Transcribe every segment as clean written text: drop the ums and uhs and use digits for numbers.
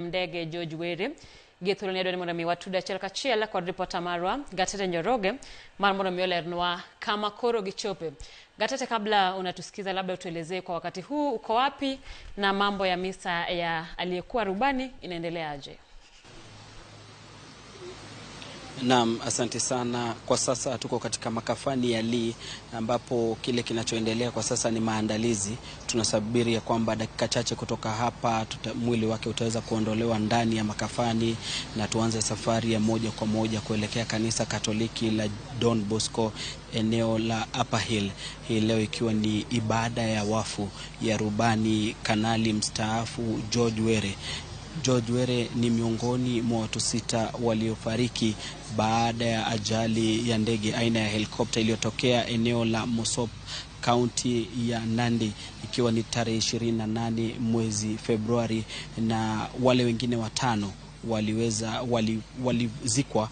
Ndege George Were gi thuolo ni adwa ni mondo mi watud achiel kachiel kod ripota marwa Gatete Njoroge mar mondo mi olernwa kama koro gichope. Gatete, kabla unatusikiza, labda utuelezee kwa wakati huu uko wapi na mambo ya misa ya aliyekuwa rubani inaendelea aje? Naam, asante sana. Kwa sasa tuko katika makafani ya Lee ambapo kile kinachoendelea kwa sasa ni maandalizi. Tunasubiri ya kwamba dakika chache kutoka hapa mwili wake utaweza kuondolewa ndani ya makafani na tuanze safari ya moja kwa moja kuelekea kanisa Katoliki la Don Bosco eneo la Upper Hill. Hii leo ikiwa ni ibada ya wafu ya rubani kanali mstaafu George Were. George Were ni miongoni mwa watu 6 waliofariki baada ya ajali ya ndege aina ya helikopta iliyotokea eneo la Mosop, kaunti ya Nandi, ikiwa ni tarehe 28 mwezi Februari, na wale wengine 5 walizikwa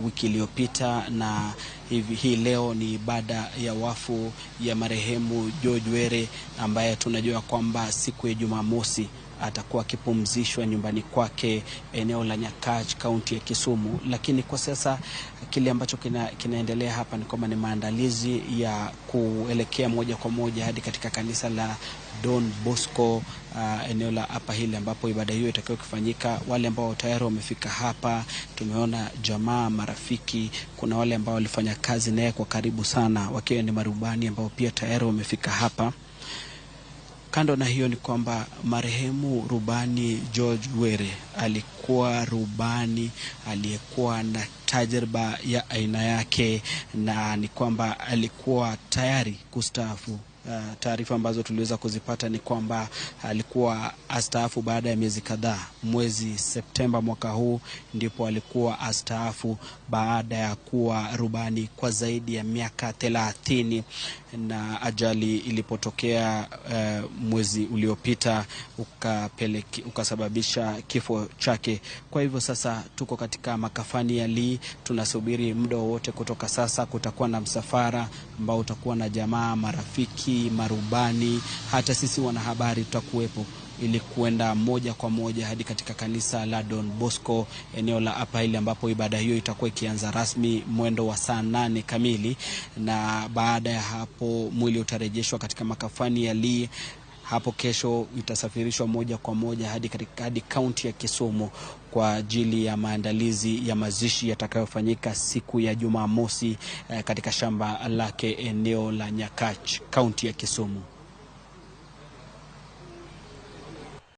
wiki iliyopita, na hivi hii leo ni ibada ya wafu ya marehemu George Were ambaye tunajua kwamba siku ya Jumamosi atakuwa akipumzishwa nyumbani kwake eneo la Nyakach, kaunti ya Kisumu. Lakini kwa sasa kile ambacho kinaendelea hapa ni kwamba ni maandalizi ya kuelekea moja kwa moja hadi katika kanisa la Don Bosco eneo la Upper Hill ambapo ibada hiyo itakuwa ikifanyika. Wale ambao tayari wamefika hapa, tumeona jamaa, marafiki, kuna wale ambao walifanya kazi naye kwa karibu sana wakiwa ni marubani ambao pia tayari wamefika hapa. Kando na hiyo ni kwamba marehemu rubani George Were alikuwa rubani aliyekuwa na tajriba ya aina yake, na ni kwamba alikuwa tayari kustaafu. Taarifa ambazo tuliweza kuzipata ni kwamba alikuwa astaafu baada ya miezi kadhaa. Mwezi Septemba mwaka huu ndipo alikuwa astaafu baada ya kuwa rubani kwa zaidi ya miaka 30, na ajali ilipotokea mwezi uliopita ukasababisha kifo chake. Kwa hivyo sasa tuko katika makafani ya Lee, tunasubiri muda wowote kutoka sasa kutakuwa na msafara ambao utakuwa na jamaa, marafiki, marubani, hata sisi wanahabari tutakuwepo ili kuenda moja kwa moja hadi katika kanisa la Don Bosco eneo la Upper Hill ambapo ibada hiyo itakuwa ikianza rasmi mwendo wa saa 8 kamili, na baada ya hapo mwili utarejeshwa katika makafani ya Lee. Hapo kesho itasafirishwa moja kwa moja hadi kaunti ya Kisumu kwa ajili ya maandalizi ya mazishi yatakayofanyika siku ya Jumamosi katika shamba lake eneo la Nyakach, kaunti ya Kisumu.